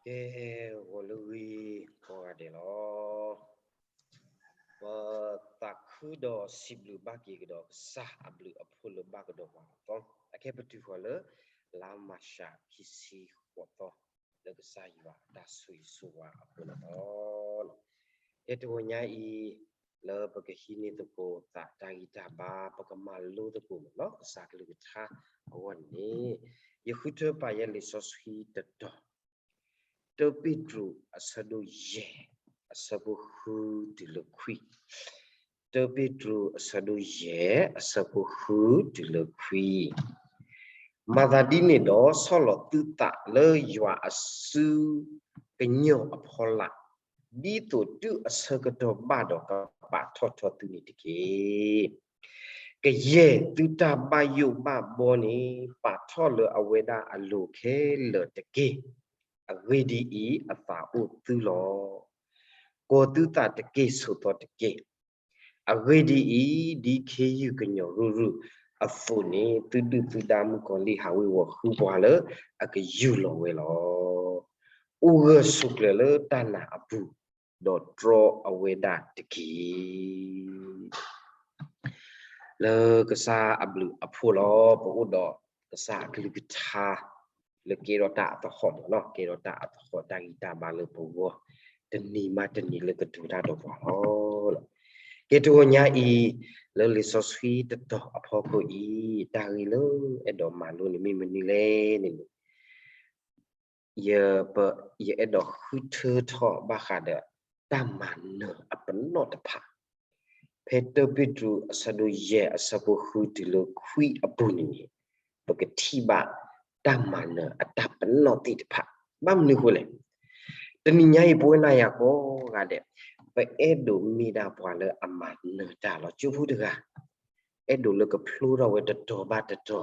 ကဲ, ဂီၤလၢဂ့ၤ ကိးဂၤဒဲးလီၤ. ပသးခုဒီးစံးဘျုးဘၣ်က့ၤကဒီးကစၢ်အဘျုးအဖှိၣ်လၢဘၣ်ကဒီးပှၤအသီ, အခဲပတုၤဃီၤလၢ လါမၤၡးခံဆံဃိးသီ လၢကစၢ်ယွၤအတၢ်ဆိၣ်ဂ့ၤဆိၣ်ဝါအဃိန့ၣ်လီၤ. ကဲတဂီၤညါအံၤ, လၢပကဟံးန့ၢ်သကိးသးတၢ်ဂံၢ်တၢ်ဘါ ပကမၤလိသကိးမ့ၢ်နီၤ ကစၢ်ကလုၢ်ကထါအဂီၢ်န့ၣ်, ယဃုထၢပာ်ယဲလံာ်စီဆှံတတီၤ, တၢပ့းတရူးအဆၢဒိၣ်ယဲၢ် အဆၢဖိဃုတုၤလၢခွံ, တၢပ့းတရူးအဆၢဒိၣ်ယဲၢ် အဆၢဖိဃုတုၤလၢခွံ, မၤသးဒ်န့ၣ်ဒီး ဆီၣ်လီၤသုသးလၢယွၤအစုကညီၢ်အဖီလာ်, ဒ်သိးတုၤအဆၢကတီၢ်ဘၣ်ဒီးကပာ်ထီၣ်ထီသုန့ၣ်တက့ၢ်. ကယဲၢ်သုတၢ်ဘၣ်ယိၣ်ဘၣ်ဘီန့ၣ် ပာ်ထီၣ်လၢအဝဲဒၣ်အလိၤခဲလၢာ်တက့ၢ်. အဂ့ၢ်ဒ်အံၤ, အသးအိၣ်သုလီၤ. ကီၤသုသးတက့ၢ်, ဆိးသီတက့ၢ်. အဂ့ၢ်ဒ်အံၤ, ဒ်ခ့ယုၢ်ကညီၤရုၢ်ရုၢ်အသိးန့ၣ်, သုဒုၣ်သုဒါမုၣ်ကီၤလံၢ်ဟးဝ့ၤဝီၤဃုပှၤလၢအကယူၢ်လီၤဝဲလီၤ. အိၣ်ဂၢၢ်ဆိးကျၢၤလၢတၢ်နာ်အပူၤ, ဒီးတြီအဝဲဒၣ်တက့ၢ်. လၢကစၢ်အဘျုးအဖှိၣ်လီၤ. ပအိၣ်ဒီးကစၢ်အကလုၢ်ကထါ လၢကဲထီၣ်တၢ်အသဟီၣ်မ့ၢ်နီၤ, ကဲထီၣ်တၢ်အသဟီၣ်တၢ်ဂံၢ်တၢ်ဘါလၢပဂီၢ်, တနံၤမးတနံၤလၢကတိၤတၢ်ဒီးပှၤလီၤ. ကဲတဂီၤညါအံၤ, လၢလံာ်စီဆှံတတီၤအဖီခိၣ်အံၤ, တၢ်ဂ့ၢ်လၢအဲၣ်ဒိးမၤလိန့ၣ်မ့ၢ်မနုၤလဲၣ်န့ၣ်န့ၣ် ယ ယအဲၣ်ဒိးဃုထၢထီၣ်ဘၣ်ဃးဒီး တၢ်မၤနၢၤအပနီၣ်တဖၣ်, ဖဲတၢပ့းတရူးအဆၢဒိၣ်ယဲၢ်အဆၢဖိဃုတုၤလၢခွံအပူၤန့ၣ်န့ၣ်, ပကထံၣ်ဘၣ်တၢ်မၤနၢၤအတၢ်ပနီၣ်သ့ၣ်တဖၣ်, ဘၣ်မနုၤအဃိလဲၣ်. တနံၤညါအံၤ ပဝဲနၤယၤကိးဂၤဒဲး, ပအဲၣ်ဒိးမ့ၢ်ဒၣ်ပှၤလၢအမၤနၢၤတၢ်လီၤ. ကၠိဖိတဂၤ အဲၣ်ဒိးလၢကဖျိထီၣ်ဝဲတတီၤဘၣ်တတီၤ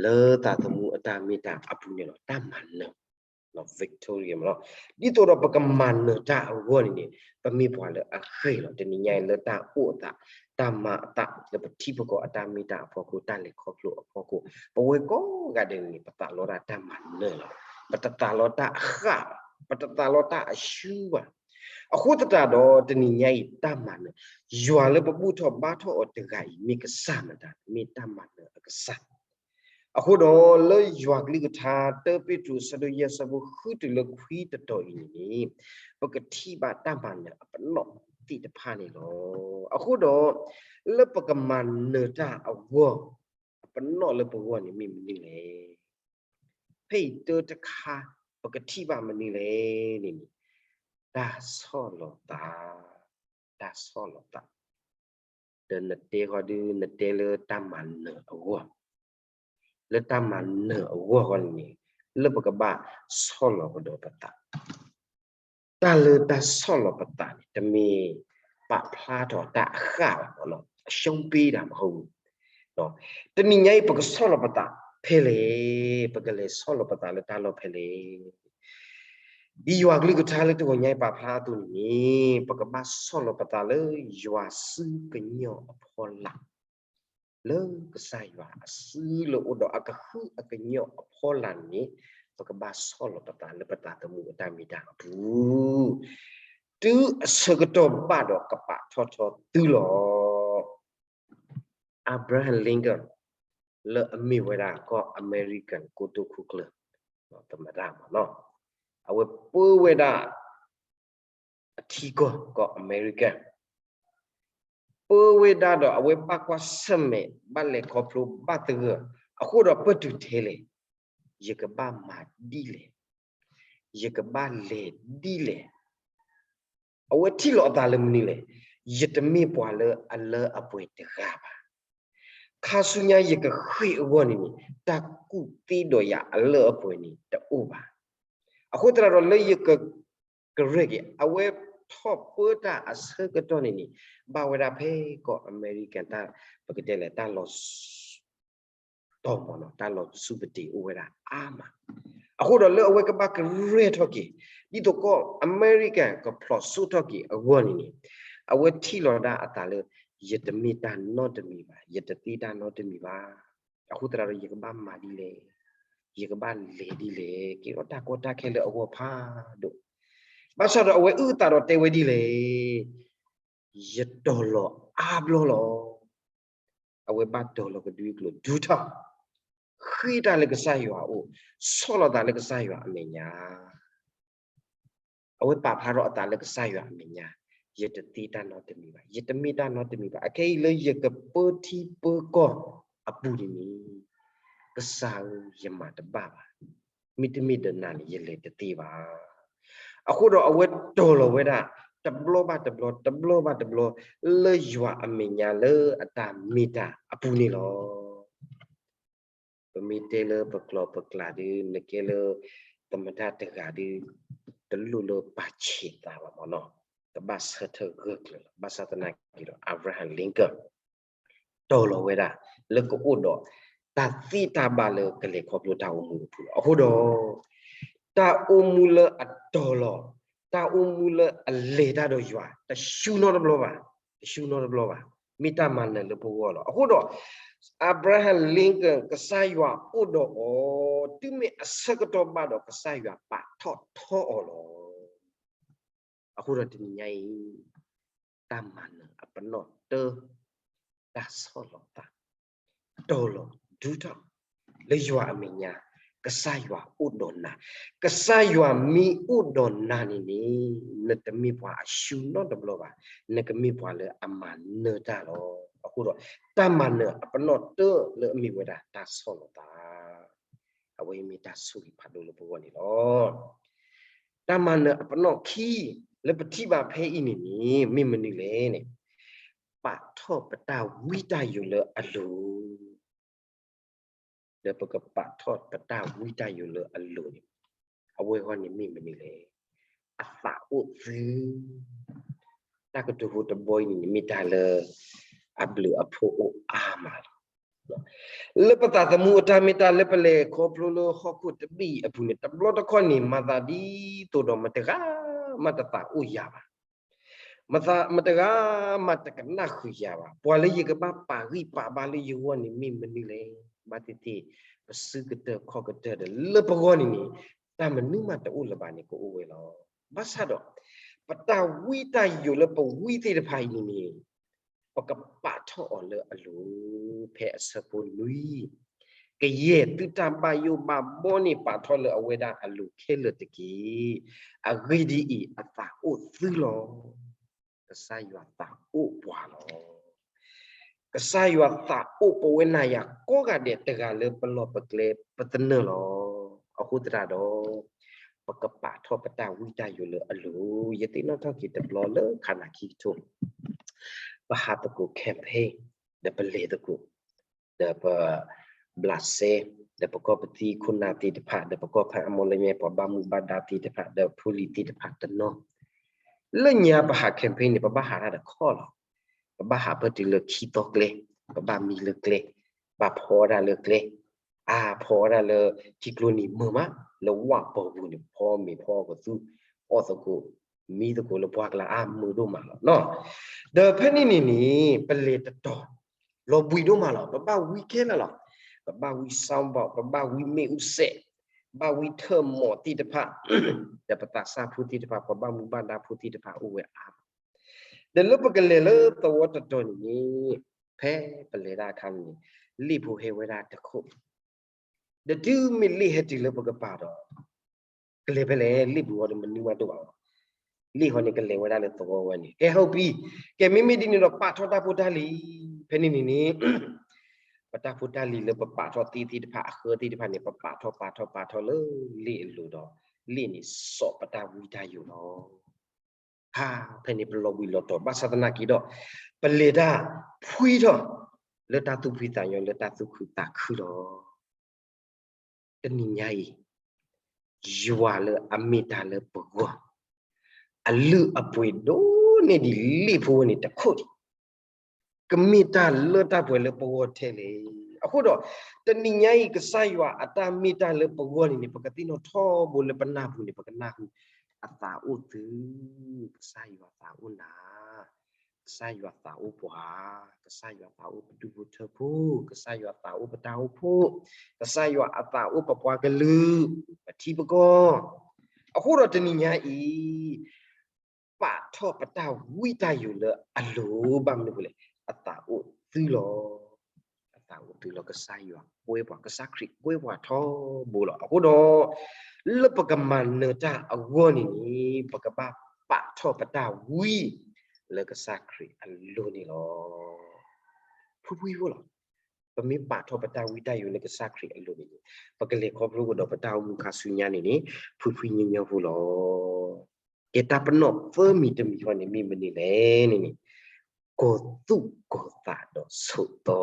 လၢသးသမူအတၢ်မ့ၢ်တၢ်အပူၤန့ၣ်လီၤ. တၢ်မၤနၢၤ victory မ့ၢ်လီၤ. ဒ်သိးဒီးပကမၤနၢၤတၢ်အဂီၢ်န့ၣ်န့ၣ်, ပမ့ၢ်ပှၤလၢအဂ့ၤလီၤ. တနံၤညါအံၤလၢတၢ်အိၣ်အသး, တၢ်မၤအသး, လၢပထံပကီၢ်အတၢ်မ့ၢ်တၢ်အဖီခိၣ်, တၢ်လဲၤခီဖျိအဖီခိၣ်, ပဝဲကိးဂၤဒဲးန့ၣ်န့ၣ် ပသးလီတၢ်တၢ်မၤနၢၤလီၤ. ပတသးလီတၢ်အဃၣ်ဘၣ်, ပတသးလီတၢ်အဆူဘၣ်. အဃိသတးဒီး တနံၤညါအံၤတၢ်မၤနၢၤ, ယွၤလၢပဘူၣ်ထီၣ်ဘါထီၣ်အီၤတဂၤအံၤ မ့ၢ်ကစၢ်မတၤ, မ့ၢ်တၢ်မၤနၢၤအကစၢ်. အဃိဒီးလၢယွၤကလုၢ်ကထါ တၢပ့းတရူးအဆၢဒိၣ်ယဲၢ်အဆၢဖိဃုတုၤလၢခွံတတီၤအံၤန့ၣ်န့ၣ်, ပကထံၣ်ဘၣ်တၢ်မၤနၢၤအပနီၣ်သ့ၣ်တဖၣ်န့ၣ်လီၤ. အဃိဒီး လၢပကမၤနၢၤတၢ်အဂီၢ်, အပနီၣ်လၢပဂီၢ်န့ၣ်မ့ၢ်မနုၤလဲၣ်. ဖဲအံၤတၢ်တခါ ပကထံၣ်ဘၣ်မနုၤလဲၣ်န့ၣ်န့ၣ်, တၢ်ဆီၣ်လီၤသး, တၢ်ဆီၣ်လီၤသး ဒီးနတဲဃီဒု နတဲလၢတၢ်မၤနၢၤအဂီၢ်, လၢတၢ်မၤနၢၤအဂီၢ်ဃီန့ၣ်န့ၣ်, လၢပကဘၣ်ဆီၣ်လီၤကဒီးပသး, တၢ်လၢတၢ်ဆီၣ်လီၤပသးန့ၣ် တမ့ၢ်ပာ်ဖျါထီၣ်တၢ်အဃၣ်ဘၣ်မ့ၢ်နီၤ, အရှုံးပေးတာမဟုတ်ဘူး. တနံၤညါအံၤ ပကဆီၣ်လီၤပသးဖဲလဲၣ်, ပကလဲၤဆီၣ်လီၤပသးလၢတၢ်လီၢ်ဖဲလဲၣ်. ဒ်ယွၤကလုၢ်ကထါလၢတဂီၤညါအံၤပာ်ဖျါအသိးန့ၣ်န့ၣ်, ပကဘၣ်ဆီၣ်လီၤပသးလၢယွၤစုကညီၢ်အဖီလာ်, လၢကစၢ်ယွၤအစုလၢအိၣ်ဒီးအကဟုအကညီၢ်အဖီလာ်န့ၣ်, ပကဘၣ်ဆီၣ်လီၤပသးလၢပသးသမူအတၢ်မ့ၢ်တၢ်အပူၤ, တုၤအဆၢကတီၢ်ဘၣ်ဒီးကပာ်ထီၣ်ထီသုလီၤ. Abraham Lincoln လၢအမ့ၢ်ဝဲဒၣ်ကီၢ်အမဲရကၤ ကိတိာ်ခိၣ်ကျၢၢ် သမ္မတ မ့ၢ်နီၤ, အဝဲပၢဝဲဒၣ် အထံကီၢ်ကီၢ်အမဲရကၤ, ပၢဝဲဒၣ်ဒီးအဝဲဘၣ်ကွၢ်ဆၢၣ်မဲာ် ဘၣ်လဲၤခီဖျိဘၣ်သဂၢၢ်, အဃိဒီးပၢၢ်တုၤထဲလဲၣ်, ယကဘၣ်မၤဒ်လဲၣ်, ယကဘၣ်လဲၤဒ်လဲၣ်. အဝဲထံၣ်လီၤအသးလၢမနုၤလဲၣ်, ယတမ့ၢ်ပှၤလၢအလၢအပှဲၤတဂၤဘၣ်. ခါဆူညါယကဃ့ၢ်အဂီၢ်န့ၣ်န့ၣ်, တၢ်ကူၣ်သ့ဒီးယၤအလၢအပှဲၤန့ၣ်တအိၣ်ဘၣ်. အဃိသတးဒီးလၢယက ကရဲၣ်က့ၤ အဝဲထီၣ်ပၢတၢ်အဆၢကတီၢ်န့ၣ်န့ၣ်, ဘၣ်ဝဲဒၣ်ဖဲကီၢ်အမဲရကၤ ပကတဲလဲၣ် တၢ်လီၤ တီၤမ့ၢ်နီၤ, တၢ်လီၤစူၤပတ့ၤအိၣ်ဝဲဒၣ်အါမး. အဃိဒီးလၢအဝဲကဘၣ်ကရဲၣ်ထီၣ်က့ၤ, ဒ်သိးကီၢ်အမဲရကၤကဖျိးစိထီၣ်က့ၤအဂီၢ်န့ၣ်န့ၣ်, အဝဲထံၣ်လီၤဒၣ်အသးလၢ ယတမ့ၢ်တၢ်နီတမံၤဘၣ်, ယတသ့တၢ်နီတမံၤဘၣ်. အဃိသတးဒီးယကဘၣ်မၤဒ်လဲၣ်. ယကဘၣ်လဲၤဒ်လဲၣ်, ကဲထီၣ်တၢ်ကီတၢ်ခဲလၢအဂီၢ်ဖးဒိၣ်. ဘၣ်ဆၣ်ဒီးအဝဲအုၣ်အသးဒီးတဲဝဲဒ်လဲၣ်, ယတီၤလီၤအါဘျီလီၤ. အဝဲဘၣ်တီၤလီၤကဒွံကျိၤ ဒူထီၣ်, ဃ့တၢ်လၢကစၢ်ယွၤအအိၣ်, ဆီၣ်လီၤသးလၢကစၢ်ယွၤအမဲာ်ညါ. အဝဲပာ်ဖျါထီၣ်အသးလၢကစၢ်ယွၤအမဲာ်ညါ, ယတသ့တၢ်နီတမံၤဘၣ်, ယတမ့ၢ်တၢ်နီတမံၤဘၣ်. အခဲအံၤလၢယကပၢထံပၢကီၢ်အပူၤန့ၣ်န့ၣ်, ကစၢ်ဧၢ, ယမၤတဘၣ်ဘၣ်. မ့တမ့ၢ်ဒီးနၤန့ၣ် ယလဲၤတသ့ဘၣ်. အဃိဒီးအဝဲတီၤလီၤဝဲဒၣ် တဘျီဘၣ်တဘျီ, တဘျီဘၣ်တဘျီ, လၢယွၤအမဲာ်ညါလၢအတၢ်မ့ၢ်တၢ်အပူၤန့ၣ်လီၤ. ပမ့ၢ်တဲလၢပကျိာ်ပကျဲဒုး နကဲလၢ သမတၢ်တဂၤဒုး တလိၣ်လၢပာ်ဆံးသးဘၣ်မ့ၢ်နီၤ, ကဘၣ်ဆၢထၢၣ်ဂၢၢ်ကျၢၤလီၤ. ဘၣ်ဆၣ်သနာ်က့ဒီး Abraham Lincoln တီၤလီၤဝဲဒၣ် လၢကအိၣ်ဒီး တၢ်သ့တၢ်ဘၣ်လၢကလဲၤခီဖျိတၢ်အိၣ်မူအပူၤလီၤ. အဃိဒီး တၢ်အိၣ်မူလၢအတီၤလီၤ, တၢ်အိၣ်မူလၢအလဲၤတၢ်ဒီးယွၤ တဆူနီတဘျီဘၣ်, တဆူနီတဘျီဘၣ်, မ့ၢ်တၢ်မၤနၢၤလၢပဂီၢ်လီၤ. အဃိဒီး Abraham Lincoln ကစၢ်ယွၤအိၣ်ဒီးအီၤ, တုၤမ့ၢ်အဆၢကတီၢ်ဘၣ်ဒီး ကစၢ်ယွၤပာ်ထီၣ်ထီအီၤလီၤ. အဃိဒီးတနံၤညါအံၤ တၢ်မၤနၢၤအပနီၣ်တၢၢ်, တၢ်ဆီၣ်လီၤသး, တီၤလီၤဒူထီၣ် လၢယွၤအမဲာ်ညါ, ကစၢ်ယွၤအိၣ်ဒီးနၤ, ကစၢ်ယွၤမ့ၢ်အိၣ်ဒီးနၤန့ၣ်န့ၣ် နတမ့ၢ်ပှၤအဆူနီတဘျီဘၣ်, နကမ့ၢ်ပှၤလၢအမၤနၢၤတၢ်လီၤ. အဃိဒီး တၢ်မၤနၢၤအပနီၣ်တၢၢ်လၢအမ့ၢ်ဝဲဒၣ်တၢ်ဆီၣ်လီၤသး အဝဲအံၤမ့ၢ်တၢ်ဆိၣ်ဂ့ၤဖးဒိၣ်လၢပဂီၢ်န့ၣ်လီၤ. တၢ်မၤနၢၤအပနီၣ်ခံ လၢပထံၣ်ဘၣ်ဖဲအံၤန့ၣ်န့ၣ် မ့ၢ်မနုၤလဲၣ်န့ၣ်, ပာ်ထီၣ်ပတၢ်ဝံတၢ်ယိးလၢအလိၤ, ဒီးပကပာ်ထီၣ်ပတၢ်ဝံတၢ်ယိးလၢအလိၤန့ၣ်, အဝဲအဂီၢ်န့ၣ်မ့ၢ်မနုၤလဲၣ်, အသးအိၣ်သု တၢ်ကတိၤဖိတဘီအံၤန့ၣ်န့ၣ် မ့ၢ်တၢ်လၢ အဘျုးအဖှိၣ်အိၣ်အါမးလီၤ. လၢပသးသမူအတၢ်မ့ၢ်တၢ်လၢပလဲၤခီဖျိလၢဟီၣ်ခိၣ်တဘ့ၣ်အံၤအပူၤန့ၣ် တဘျီတခီၣ်န့ၣ် မၤသးဒ်သိးဒီးမတဂၤမးတသးအိၣ်ယၤဘၣ်. မတဂၤမးတကနၣ်ဃုာ်ယၤဘၣ်. ပှၤလၢယကဘၣ်ပာ်ဂံၢ်ပာ်ဘါလၢယဂီၢ်န့ၣ်မ့ၢ်မနုၤလဲၣ်. ဘၣ်သ့ၣ်သ့ၣ် ပစုကတၢၢ်ခီၣ်ကတၢၢ်ဒီးလၢပဂီၢ်န့ၣ်န့ၣ် တၢ်မနုၤမးတအိၣ်လၢၤဘၣ်န့ၣ် ကအိၣ်ဝဲလီၤ. ဘၣ်ဆၣ်ဒီး ပတၢ်ဝံတၢ်ယိးလၢပဝံသ့ၣ်တဖၣ်အံၤန့ၣ်န့ၣ် ပကပာ်ထီၣ်အီၤလၢအလိၤ, ဖဲအဆၢဖိနွံ, ကယဲၢ်သုတၢ်ဘၣ်ယိၣ်ဘၣ်ဘီန့ၣ် ပာ်ထီၣ်လၢအဝဲဒၣ်အလိၤခဲလၢာ်တက့ၢ်. အဂ့ၢ်ဒ်အံၤ, အသးအိၣ်သုလီၤ. ကစၢ်ယွၤသးအိၣ်ပှၤလီၤ. ကစၢ်ယွၤသးအိၣ်ပဝဲနၤယၤကိးဂၤဒဲး တဂၤလၢပလီၢ်ပကျဲပသနၢၣ်လီၤ. အဃိသတးဒီး ပကပာ်ထီၣ်ပတၢ်ဝံတၢ်ယိးလၢအလိၤ. ယသ့ၣ်နီၣ်ထီၣ်က့ၤတဘျီလၢခါနၤခံကထိ ပဟးသကိး campaign ဒီးပလဲၤသကိး ဒီးပ ဘျးစဲ ဒီးပကီၢ်ပသံခိၣ်နၢ်သ့ၣ်တဖၣ် ဒီးပကီၢ်ဖၢအမီၢ်လၢညါ ပှၤဘၣ်မူဘၣ်ဒါသ့ၣ်တဖၣ် ဒီးဖိလံၤသ့ၣ်တဖၣ်တနီၤ လၢညါပဟး campaign န့ၣ် ပဘၣ်ဟးတၢ်တခီလီၤ. ပဘၣ်ဟးဖဲတုၤလၢခံသီကျဲ, ပဘၣ်မံလၢကျဲ, ဘၣ်ဖီဝဲဒၣ်လၢကျဲ, အါဖီဝဲဒၣ်လၢ ထံကျိနံၤမုာ်မး, လၢဝၣ်ပီၤပူၤန့ၣ် ဖီမ့ၤဖီကသူ အီၣ်သကိး မံသကိးလၢပှၢ်ကျါအါမုာ်ဒိၣ်မးလီၤနီၤ. ဒီးဖဲန့ၣ်န့ၣ်န့ၣ် ပလဲၤတတီၤ လီၤဘှံးဒိၣ်မးလီၤ. ပဘၣ်ဝံခဲလၢာ်လီၤ. ပဘၣ်ဝံ sound box, ပဘၣ်ဝံမ့ၣ်အူစဲး, ဘၣ်ဝံထၢၣ်မီၣ်သ့ၣ်တဖၣ်, ဒီးပသးစၢ်ဖိသ့ၣ်တဖၣ်, ပှၤဘၣ်မူဘၣ်ဒါဖိသ့ၣ်တဖၣ်အိၣ်ဝဲအါမး. ဒီးလၢပကလဲၤလၢသဝီတတီၤန့ၣ်န့ၣ် ဖဲပလဲၤတၢ်အခါန့ၣ်န့ၣ် လ့ၣ်ဖိဟဲဝဲဒၣ်တခိၣ် ဒီးတုၤမ့ၢ်လ့ၣ်ဟဲတုၤလၢပကပၤဒီး ကလဲၤဖဲလဲၣ် လ့ၣ်ပူၤဃီဒီးမနုၤမးတအိၣ်ဘၣ်. လ့ၣ်ဃီန့ၣ် ကလဲၤဝဲဒၣ်လၢသဝီဝဲန့ၣ် ကဲ ဟုတ်ပြီ, ကဲ မ့မ့ၢ်ဒ်န့ၣ်ဒီး ပာ်ထီၣ်တၢ်ဖိတၢ်လံၤ. ဖဲန့ၣ်န့ၣ်န့ၣ် ပတၢ်ဖိတၢ်လံၤလၢပပာ်ထီၣ်သ့သ့ၣ်တဖၣ် အဃၢသ့ၣ်တဖၣ်န့ၣ် ပပာ်ထီၣ်ပာ်ထီၣ်ပာ်ထီၣ်လၢလ့ၣ်အလိၤဒီး လ့ၣ်န့ၣ်စိာ်ပတၢ်ဝံတၢ်ယိးလီၤ. ဟါ, ဖဲန့ၣ်ပလီၤဘှံးလီၤတီၤ ဘၣ်ဆၣ်သနာ်က့ဒီး ပလဲၤတၢ်ဖှံထီၣ် လၢတၢ်သူၣ်ဖှံသးညီ လၢတၢ်သူၣ်ခုသးခုလီၤ. တနံၤညါအံၤ ယွၤလၢအမ့ၢ်တၢ်လၢပဂီၢ် အလုၢ်အပှ့ၤဒိၣ်န့ၢ်ဒံးလ့ၣ်ဖိဝဲန့ၣ်တခိၣ်ဒံး ကမ့ၢ်တၢ်လၢတၢ်ပှဲၤလၢပဂီၢ်ထဲလဲၣ်. အဃိဒီး တနံၤညါအံၤ ကစၢ်ယွၤအတၢ်မ့ၢ်တၢ်လၢပဂီၢ်န့ၣ်န့ၣ် ပကသ့ၣ်နီၣ်ထီဘိလၢပနၢ်ပူၤန့ၣ် ပကနၢ်ဟူ အသးအိၣ်သု, ကစၢ်ယွၤသးအိၣ်နၤ, ကစၢ်ယွၤသးအိၣ်ပှၤ, ကစၢ်ယွၤသးအိၣ်ပဒူၣ်ဖိထၢဖိ, ကစၢ်ယွၤသးအိၣ်ပတၢ်အိၣ်ဖှိၣ်, ကစၢ်ယွၤအသးအိၣ်ပပှၤကလုာ်, ပထံပကီၢ်. အဃိဒီးတနံၤညါအံၤ ပာ်ထီၣ်ပတၢ်ဝံတၢ်ယိးလၢအလိၤ ဘၣ်မနုၤအဃိလဲၣ်, အသးအိၣ်သုလီၤ. အသးအိၣ်သုလီၤ. ကစၢ်ယွၤကွဲပှၤ, ကစၢ်ခရံာ်ကွဲပှၤထီဘိလီၤ. အဃိဒီး လၢပကမၤနၢၤတၢ်အဂီၢ်န့ၣ်န့ၣ် ပကဘၣ်ပာ်ထီၣ်ပတၢ်ဝံ လၢကစၢ်ခရံာ်အလိၤန့ၣ်လီၤ. ဖှံဖှံဖိလီၤ. ပမ့ၢ်ပာ်ထီၣ်ပတၢ်ဝံတၢ်ယိးလၢကစၢ်ခရံာ်အလိၤန့ၣ်န့ၣ် ပကလဲၤခီဖျိကဒီးပတၢ်အိၣ်မူခါဆူညါန့ၣ်န့ၣ် ဖှံဖှံညီညီဖိလီၤ. ကဲ တၢ်ပနီၣ်သၢမံၤတမံၤဃီန့ၣ် မ့ၢ်မနုၤလဲၣ်န့ၣ်န့ၣ် ကီၤသူၣ်ကီၤသးဒီးဆိးသီ,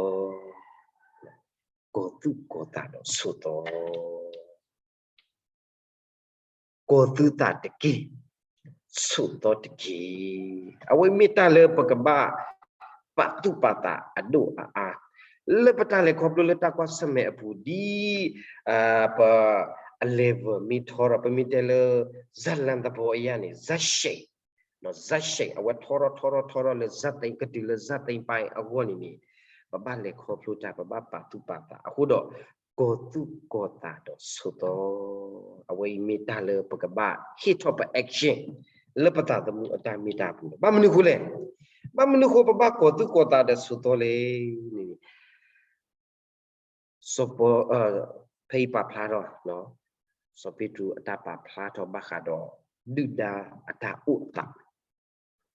ကီၤသူၣ်ကီၤသးဒီးဆိးသီ. ကီၤသူၣ်သးတက့ၢ်, ဆိးသီတက့ၢ်. အဝဲမ့ၢ်တၢ်လၢပကဘၣ်ပာ်သူၣ်ပာ်သးအဒိၣ်အအါ လၢပတၢ်လဲၤခီဖျိလၢတၢ်ကွၢ်ဆၢၣ်မဲာ်အပူၤ ဒ် ပ အ level မ့ၢ်ထီဒီး ပမ့ၢ်တဲလၢ ဇာတ်လမ်းသဘောအရန့ၣ် ဇာတ်ရှိန်, ဇာတ်ရှိန် အဝဲထီထီၣ်ထီထီၣ်ထီထီၣ်လၢ ဇာတ်သိမ်း ကတုၤလၢ ဇာတ်သိမ်းပိုင်း အဂီၢ်န့ၣ်န့ၣ် ပဘၣ်လဲၤခီဖျိတၢ် ပဘၣ်ပာ်သူၣ်ပာ်သး အဃိဒီး ကီၤသူၣ်ကီၤသးဒီးဆိးသီ, အဝဲအံၤမ့ၢ်တၢ်လၢပကဘၣ်ဟ့ၣ်ထီၣ်ပ action လၢပသးသမူအတၢ်မ့ၢ်တၢ်ပူၤလီၤ. ဘၣ်မနုၤအဃိလဲၣ်, ဘၣ်မနုၤအဃိပဘၣ်ကီၤသူၣ်ကီၤသးဒီးဆိးသီလဲၣ်န့ၣ် စီၤပီ ဖဲအံၤပာ်ဖျါထီၣ် စီၤပ့းတရူးအတၢ်ပာ်ဖျါထီၣ်ဘၣ်ဃးဒီး ဒုၣ်ဒါအတၢ်အိၣ်အသး,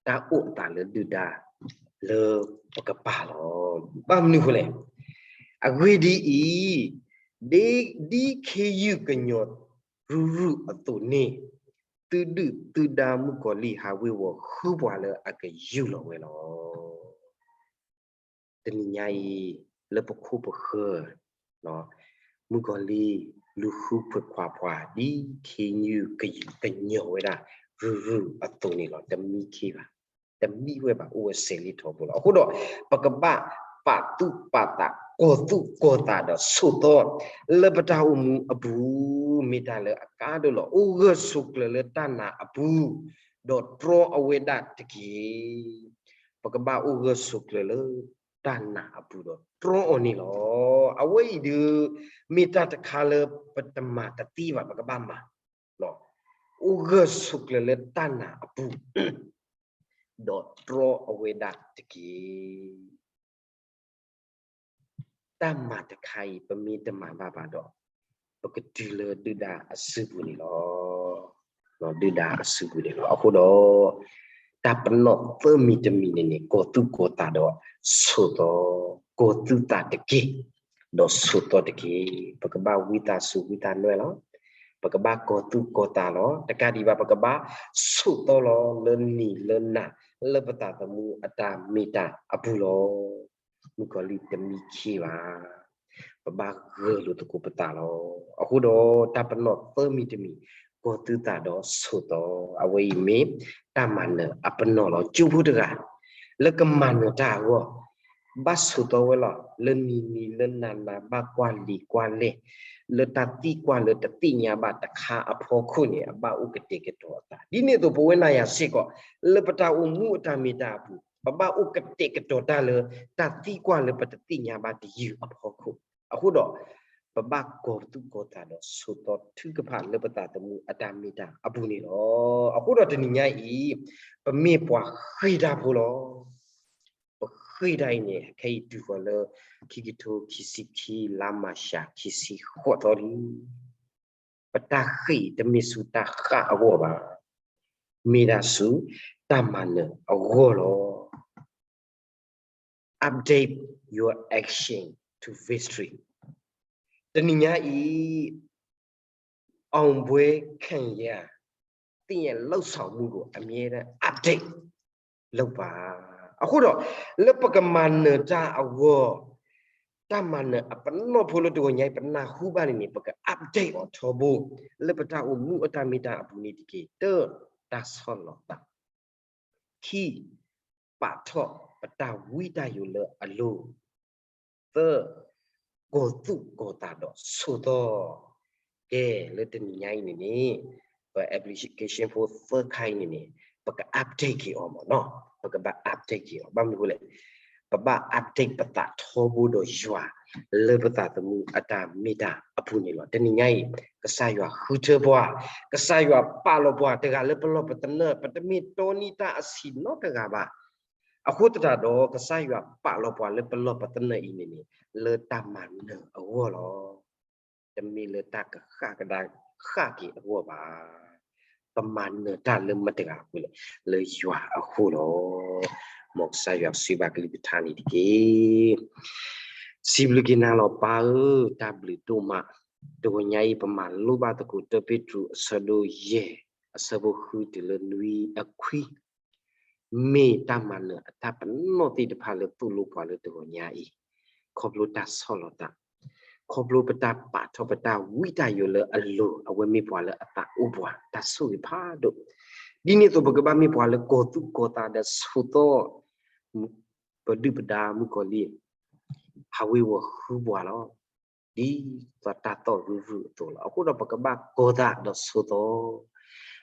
တၢ်အိၣ်အသးလၢဒုၣ်ဒါလၢပကပၤလီၤ. ဘၣ်မနုၤအဃိလဲၣ်, အဂ့ၢ်ဒ်အံၤ, ဒ် ဒ်ခ့ယုၢ်ကညီၤရုၢ်ရုၢ်အသိးန့ၣ်, သုဒုၣ်သုဒါမုၣ်ကီၤလံၢ်ဟးဝ့ၤဝီၤဃုပှၤလၢအကယူၢ်လီၤဝဲလီၤ. တနံၤညါအံၤ လၢပခိၣ်ပဃၢၤ မုၣ်ကီၤလံၢ် လူၤဃုခွဲးခွးပှၤ ဒ်ခ့ယုၢ်ကညီၤဝဲဒၣ် ရုၢ်ရုၢ်အသိးန့ၣ်လီၤ. တမံခ့ဘၣ်, တမံဝဲဘၣ်, အိၣ်ဝဲစဲးလံထီဘိလီၤ. အဃိဒီး ပကဘၣ်ပာ်သူၣ်ပာ်သး ကီၤသူၣ်ကီၤသးဒီးဆိးသီ လၢပတၢ်အိၣ်မူအပူၤ မ့ၢ်တၢ်လၢအကါဒိၣ်လီၤ. အိၣ်ဂၢၢ်ဆိးကျၢၤလၢတၢ်နာ်အပူၤ ဒီးတြီအဝဲဒၣ်တက့ၢ်. ပကဘၣ်အိၣ်ဂၢၢ်ဆိးကျၢၤလၢတၢ်နာ်အပူၤဒီးတြီအီၤန့ၣ်လီၤ. အဝဲအံၤဒုး မ့ၢ်တၢ်တခါလၢပတမၤတသ့ဘၣ်, ပကဘၣ်မၤ, အိၣ်ဂၢၢ်ဆိးကျၢၤလၢတၢ်နာ်အပူၤ ဒီးတြီအဝဲဒၣ်တက့ၢ်. တၢ်မၤတခါအံၤ ပမ့ၢ်တမၤဘၣ်ဘၣ်ဒီး ပကတုၤလၢဒုၣ်ဒါအစုပူၤန့ၣ်လီၤ. ဒုၣ်ဒါအစုပူၤန့ၣ်လီၤ. အဃိဒီး တၢ်ပနီၣ်သၢမံၤတမံၤန့ၣ်န့ၣ် ကီၤသူၣ်ကီၤသးဒီးဆိးသီ, ကီၤသူၣ်သးတက့ၢ်, ဒီးဆိးသီတက့ၢ်. ပကဘၣ်ဝံသးစူၤဝံသးနွဲၣ်လီၤ. ပကဘၣ်ကီၤသူၣ်ကီၤသးလီၤ. တကးဒံးဘၣ် ပကဘၣ်ဆိးသီလီၤ လၢနံၤလၢနၤ လၢပသးသမူအတၢ်မ့ၢ်တၢ်အပူၤလီၤ. မုၣ်ကီၤလံၢ်တမံခ့ဘၣ်. ပဘၣ်ဂၢၢ်လိာ်သကိးပသးလီၤ. အဃိဒီးတၢ်ပနီၣ်သၢမံၤတမံၤ ကီၤသူၣ်သးဒီးဆိးသီ အဝဲအံၤမ့ၢ်တၢ်မၤနၢၤအပနီၣ်လီၤ. ကၠိဖိတဂၤ လၢကမၤနၢၤတၢ်အဂီၢ် ဘၣ်ဆိးသီဝဲလီၤ. လၢနံၤနံၤလၢနၤနၤ ဘၣ်ကွၢ်လံာ်ကွၢ်လဲၢ် လၢတၢ်သံကွၢ်လၢတသ့ၣ်ညါဘၣ်တခါအဖီခိၣ်န့ၣ် အဘၣ်အိၣ်ကတဲာ်ကတီၤအသး. ဒ်န့ၣ်အသိး ပဝဲနၤယၤစ့ၢ်ကီး လၢပတၢ်အိၣ်မူအတၢ်မ့ၢ်တၢ်အပူၤ ပဘၣ်အိၣ်ကတဲာ်ကတီၤတၢ်လၢ တၢ်သံကွၢ်လၢပတသ့ၣ်ညါဘၣ်တယုၢ်အဖီခိၣ်. အဃိဒီး ပဘၣ်ကီၤသူၣ်ကီၤသးဒီးဆိးသီထုကဖၣ်လၢပသးသမူအတၢ်မ့ၢ်တၢ်အပူၤန့ၣ်လီၤ. အဃိဒီးတနံၤညါအံၤ ပမ့ၢ်ပှၤဃ့ၢ်တၢ်ဖိလီၤ. ပဃ့ၢ်တၢ်အံၤန့ၣ် ခဲအံၤတုၤဃီၤလၢ ခံကထိခံဆံခံ လါမၢ်ၡး ခံဆံဃိးသီလံ. ပတၢ်ဃ့ၢ်တမ့ၢ်ဆူတၢ်ဃၣ်အဂီၢ်ဘၣ်. မ့ၢ်ဒၣ်ဆူတၢ်မၤနၢၤအဂီၢ်လီၤ. Update your action to victory. တနံၤညါအံၤ အောင်ပွဲခံရန် သင့်ရဲ့လုပ်ဆောင်မှုကို အမြဲတမ်း update လုပ်ပါ. အဃိဒီး လၢပကမၤနၢၤတၢ်အဂီၢ် တၢ်မၤနၢၤအပနီၣ်ဖိလၢတဂီၤညါအံၤ ပနၢ်ဟူဘၣ်န့ၣ်န့ၣ် ပက update အီၤထီဘိ လၢပတၢ်အိၣ်မူအတၢ်မ့ၢ်တၢ်အပူၤန့ၣ်တက့ၢ်. တၢ် တၢ်ဆီၣ်လီၤသး ခံ ပာ်ထီၣ်ပတၢ်ဝံတၢ်ယိးလၢအလိၤ, သၢ ကီၤသူၣ်ကီၤသးဒီးဆိးသီ. ကဲ လၢတနံၤညါအံၤန့ၣ်န့ၣ် ပ application ဖိသၢခါအံၤန့ၣ်န့ၣ် ပက update က့ၤအီၤမ့ၢ်နီၤ. ပကဘၣ် update က့ၤလီၤ. ဘၣ်မနုၤအဃိလဲၣ်, ပဘၣ် update ပသးထီဘိဒီးယွၤ လၢပသးသမူအတၢ်မ့ၢ်တၢ်အပူၤန့ၣ်လီၤ. တနံၤညါအံၤ ကစၢ်ယွၤဃုထၢပှၤ, ကစၢ်ယွၤပာ်လီၤပှၤတဂၤလၢပလီၢ်ပသနၢၣ်, ပတမ့ၢ်တီနံၣ်တၢ်အဆံးနီတဂၤဘၣ်. အဃိသတးဒီး ကစၢ်ယွၤပာ်လီၤပှၤလၢပလီၢ်ပသနၢၣ်အံၤန့ၣ်န့ၣ် လၢတၢ်မၤနၢၤအဂီၢ်လီၤ. တမ့ၢ်လၢတၢ်ကဃၣ်ကဒါဃၣ်က့ၤအဂီၢ်ဘၣ်. ပမၤနၢၤတၢ်လၢမတဂၤအဃိလဲၣ်, လၢယွၤအဃိလီၤ. မ်ကစၢ်ယွၤစံးဘၣ်ကလုၢ်ကထါန့ၣ်တက့ၢ်. စံးဘျုးက့ၤနၤလီၤပၢ်ဧၢ, တၢ်ဘျုးဒိၣ်မး. တဂီၤညါအံၤ ပမၤလိဘၣ်သကိးတၢ်ပ့းတရူးအဆၢဒိၣ်ယဲၢ် အဆၢဖိဃုတုၤလၢနွံအခွံ မ့ၢ်တၢ်မၤနၢၤအတၢ်ပနီၣ်သ့ၣ်တဖၣ်လၢသိၣ်လိပှၤလၢတဂီၤညါအံၤ, ခီဖျိတၢ်ဆီၣ်လီၤသး, ခီဖျိပတၢ်ပာ်ထီၣ်ပတၢ်ဝံတၢ်ယိးလၢအလိၤ အဝဲမ့ၢ်ပှၤလၢအသးအိၣ်ပှၤ တၢ်ဆိၣ်ဂ့ၤဖးဒိၣ်. ဒ်န့ၣ်အသိးပကဘၣ်မ့ၢ်ပှၤလၢကီၤသူၣ်ကီၤသးဒီးဆိးသီ ပဒုၣ်ပဒါမုၣ်ကီၤလံၢ် ဟးဝ့ၤဝီၤဃုပှၤလီၤ. ဒ်သိးတၢ်သီၣ်ရုရုအသိးလီၤ. အဃိဒီးပကဘၣ်ကီၤသးဒီးဆိးသီ,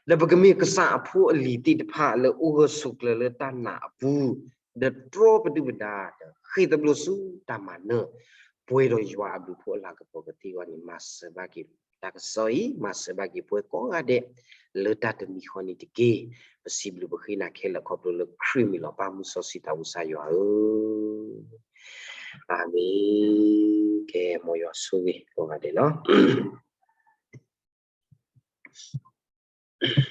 ဒီးပကမ့ၢ်ကစၢ်အဖိအလံၤသ့ၣ်တဖၣ်လၢအိၣ်ဂၢၢ်ဆိးကျၢၤလၢတၢ်နာ်အပူၤ, ဒီးတြီပဒုၣ်ပဒါ, ဒီးဃ့ၢ်သဘျိဆူတၢ်မၤနၢၤ, ပှဲၤဒီးယွၤအဘျုးအဖှိၣ်အလၤကပီၤကသ့အဂီၢ်န့ၣ် မၤစၢၤဘၣ်က့ၤတၢ်ကစီၣ်အံၤ, မၤစၢၤဘၣ်က့ၤပှၤကိးဂၤဒဲး လၢတၢ်တမံၤဃီန့ၣ်တက့ၢ်. ပစံးဘျုးပဃ့နၤခဲလၢာ်ခီဖျိလၢခရံာ်မံၤလီၤ. ပၢ်မုၢ်စီဆှံသးဝံၣ်ကစၢ်ယွၤဧၢ, အၤမ့ၣ်. ကဲ မ်ယွၤဆိၣ်ဂ့ၤကိးဂၤဒဲးလီၤ.